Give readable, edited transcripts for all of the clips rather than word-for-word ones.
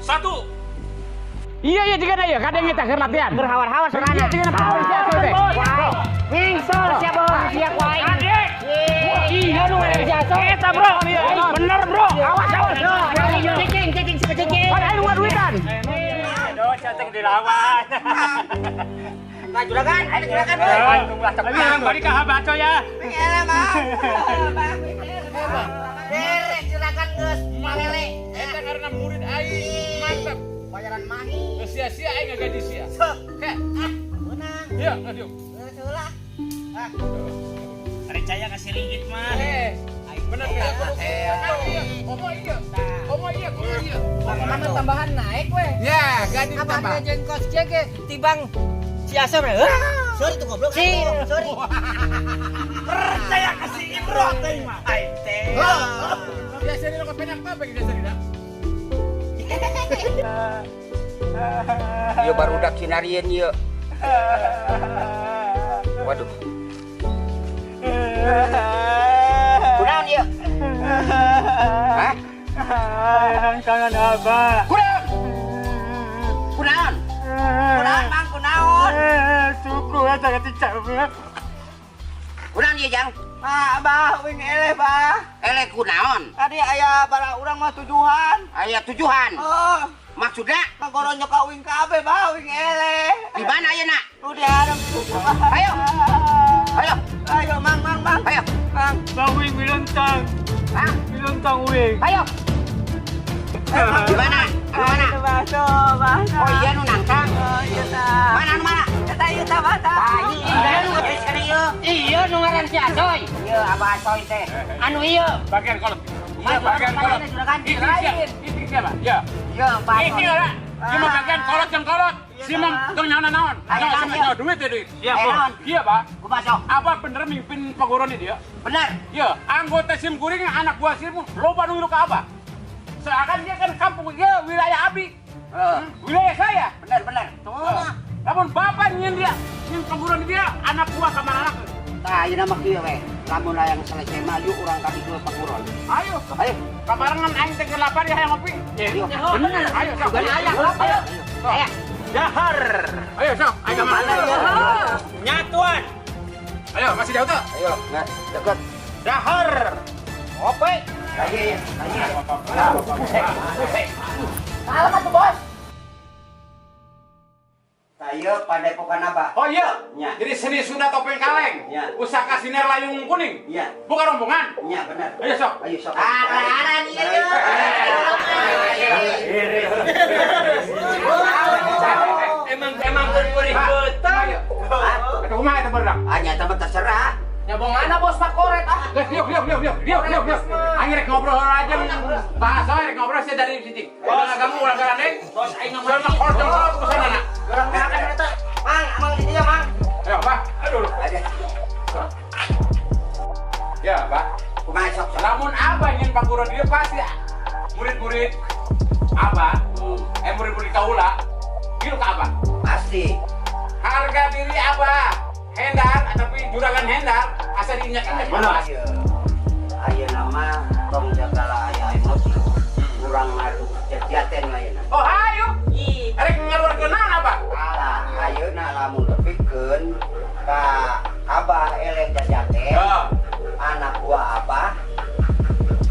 Satu. Iya iya jigana ieu kadenge teh keur latihan. Keur hawar-hawar sorana. Iya jigana power si Asoy teh. Nyingsul sia bos, sia ku aing. Iya nu ngaran si Asoy. Eta bro. Bener bro. Awas awas. Cicing, cicing, cicing. Pan aing duitan. Aduh, cantik dilawan. Nah, juragan, ayo juragan euy. Tenang, bari ka baco ya. Elah, Bang. Beres juragan geus malele. Eta karena murid aing mantap. Bayaran mahi. Geus sia-sia aing ngagaji sia. Sok. Heh, ah, meunang. Iya, aduh. Geus heula. Ah. Percaya kasih ringgit mah. Bener ya. Omo iya. Omo iya, kudu iya. Mana tambahan naik weh. Ya, gaji ditambah. tambah. Apa jeung kos ge tibang si Asep eh. Sorry tuh goblok. Sorry. Percaya kasih Ibro teh mah. Ai teh. Biasa di lo kepenak apa biasa di dah. Ieu barudak sinarieun ieu. Waduh. Kunaon ieu? Hah? Tangan abah. Kunaon? Kunaon? Kunaon, Bang, kunaon? Suku eta keticap. Kunaon ieu, Jang? Ah, Abah, wing eleh, Bah. Eleh kunaon? Tadi aya bara urang mah tujuhan. Aya tujuhan. Oh, maksudna? Kagoronyo ka wing kabeh, Bah, wing eleh. Di mana ayeuna? Tuh di hareup. Ayo. Ayo. Ayo, Mang, Mang, Bang. Ayo. Bang. Bang wing miluntang. Hah? Miluntang wing. Ayo. Di mana? Anu mana? Oh iya nu nangkang. Oh iya tah. Mana anu mana? Eta ieu tah, Bah, tah. Tah, iya nu geus kana ieu. Iya nu ngaran si Asoy. Ieu Abah Asoy teh. Anu ieu. Bagian kolot. Iya, bagian kolot. Ini siapa? Ya. Ieu Abah Asoy. Ini ora. Cuma bagian kolot yang kolot. Si mong tong nyaona naon? Nyaona duit ya duit. Iya, Iya, Pak. Kumaha sok? Apa bener mimpin paguron ini dia? Bener. Iya, anggota sim kuring anak buah sim loba nu ngilu ka Abah. Seakan dia kan kampung dia wilayah Abi. Wilayah saya. Bener, bener. Tuh. Lamun bapak nyin dia, nyin paguron dia anak buah ka mana anak. Tah, ayeuna mah kieu we. Lamun layang selesai mah yuk urang ka ditu paguron. Ayo. Ayo. Kabarengan aing teh keur lapar ya hayang ngopi. Ayo. Bener. Ayo sok. Ayo. Ayo. Ayo. Dahar. Ayo sok, ayo ke mana? Nyatuan. Ayo, masih jauh tuh. Ayo, nggak dekat. Dahar. Oke. Lagi, lagi. Salam atuh, Bos. Saya padepokan Abah. Oh iya. Ya. Jadi seni Sunda topeng kaleng. Ya. Pusaka sinar layung kuning. Ya. Bukan rombongan. Ya, benar. Ayo sok. Ayo sok. Ah, ieu. Emang emang gurih beutang. Eta kumaha eta barudak? Ah, nyata mah terserah. Nyabongan bos pak koret ah. Geus yuk yuk yuk yuk yuk yuk yuk. Aing rek ngobrol aja. Bahasa rek ngobrol sia dari sini. Ulah ganggu ulah garandeng. Bos aing ngomong kolot kolot ke sana. Urang makan eta. Mang, mang di dieu, Mang. Ayo, Pak. Aduh. Ada. Ya, Pak. Kumaha sok? Lamun Abah ingin paguron dia pasti murid-murid Abah, murid-murid kaula, gitu ke Abah. Pasti. Harga diri Abah, Hendar ataupun juragan Hendar, asa diinjak-injak. Mana? Ayeuna mah tong jagala aya emosi. Urang ngadu jajaten ayeuna. Oh, ayo. Arek ngaluarkeun naon Abah? Alah, ayeuna lamun tepikeun ka Abah eleh jajaten. Anak buah Abah.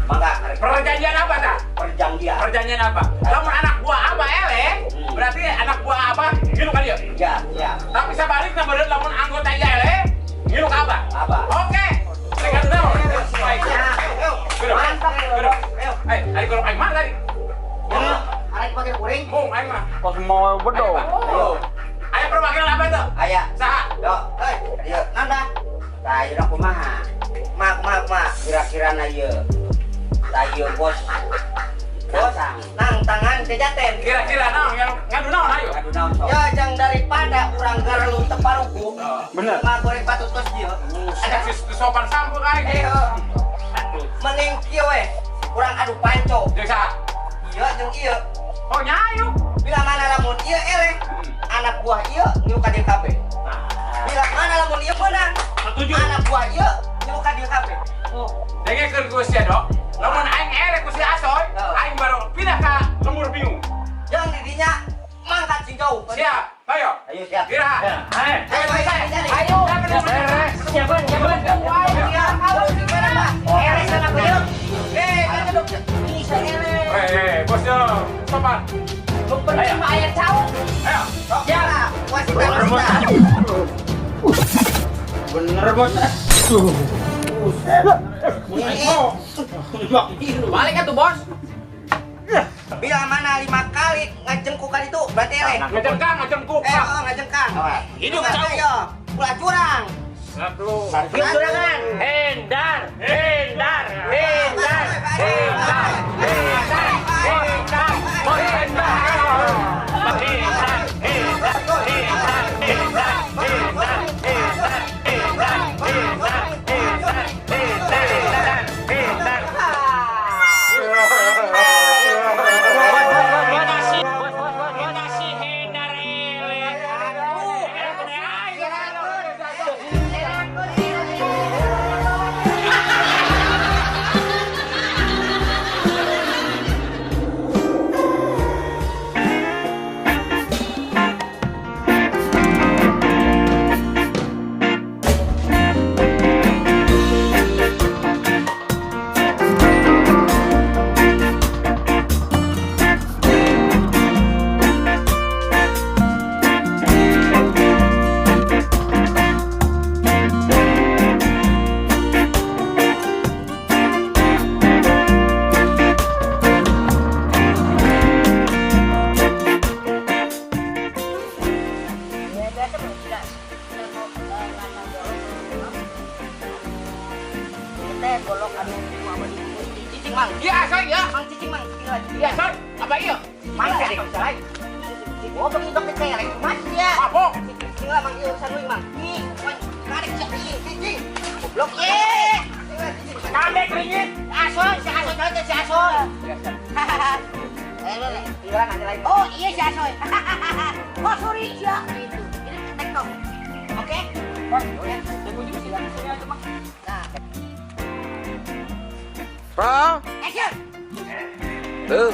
Mangga perjanjian apa tah? Perjanjian. Perjanjian apa? Lamun anak buah Abah eleh, berarti anak buah Abah ngilu ka dieu. Ya, ya. Tapi sabalikna bener lamun anggota ieu eleh, ngilu ka Abah. Abah. Oke. Rek anu naon? Baik. Mantap. Eh, ari golok aing mana tadi? Arek pake kuring. Mung aing mah. Kos mau bedo. Aya perwakilan apa itu? Aya. Saha? Yo, hei, dieu. Nanda. Tah, ayeuna kumaha? Mak, mak, mak. Kira-kira na ieu. Tah ieu bos. Bos nang tangan jajaten. Kira-kira naon ngadu naon ayo. Ngadu naon sok. Ya jang daripada urang garelu teu parugu. Bener. Mah goreng patut kos dieu. Ada sopan sampeu aing. Mending kieu we. Urang adu panco. Jeung saha? Ieu jeung ieu. Oh nya ayo. Bila mana lamun ieu eleh, anak buah ieu ngilu ka dieu kabeh. Bila mana lamun ieu meunang, anak buah ieu ngilu ka dieu kabeh. Oh. Dengekeun ku sia, Dok. Lamun aing eleh ku si Asoy, aing baru pindah ka lembur bingung. Ayo siap. Kira. Ayo. Beres. Siapa? Beres sana beliau. Bisa Eh, bos yo. Sopan. Penting mah aya cau. Ayo. Ya, wasita wasita. Bener bos. Balik atuh bos. Bila mana 5 kali ngajengkukan itu berarti eleh. Ngajengkang, ngajengkuk. Oh, ngajengkang. Hidup cau. Ayo, ulah curang. Satu. Hidup curangan. Hendar, Hendar, Hendar, Hendar, Hendar, Hendar, Hendar, Hendar, Hendar, Hendar, Hendar, Hendar, Hendar, Hendar, Hendar, Hendar, Hendar, Cicing mang. Iya, soy, ya. Mang cicing mang. Iya, soy. Apa iya? Mang jadi bisa lain. Oh, begitu percaya lagi mas ya. Mabok. Cicing lah mang ieu urusan lu mang. Nih, tarik cicing, cicing. Goblok. Eh. Kandek ringin. Asoy, si Asoy tadi si Asoy. Oh iya si Asoy. Oh sorry ya. Itu. Ini TikTok. Oke. Nah. Bro. Action. Tuh.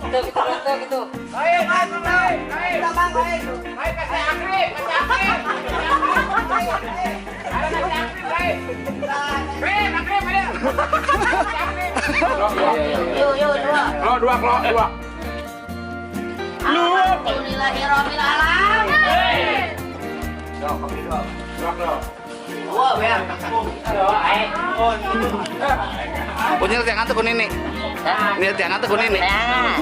Gitu gitu. Baik, baik, baik. Baik. Baik, kasih akrib, kasih akrib. Ada kasih akrib, baik. Baik, akrib, ada. Kasih akrib. Yuk, yuk, dua. Klo, dua, klo, dua. Alhamdulillahirabbil alamin. Dua, klo. Dua, Bel. Punya tiang atuh kuning nih. Ini tiang atuh kuning nih. Nah.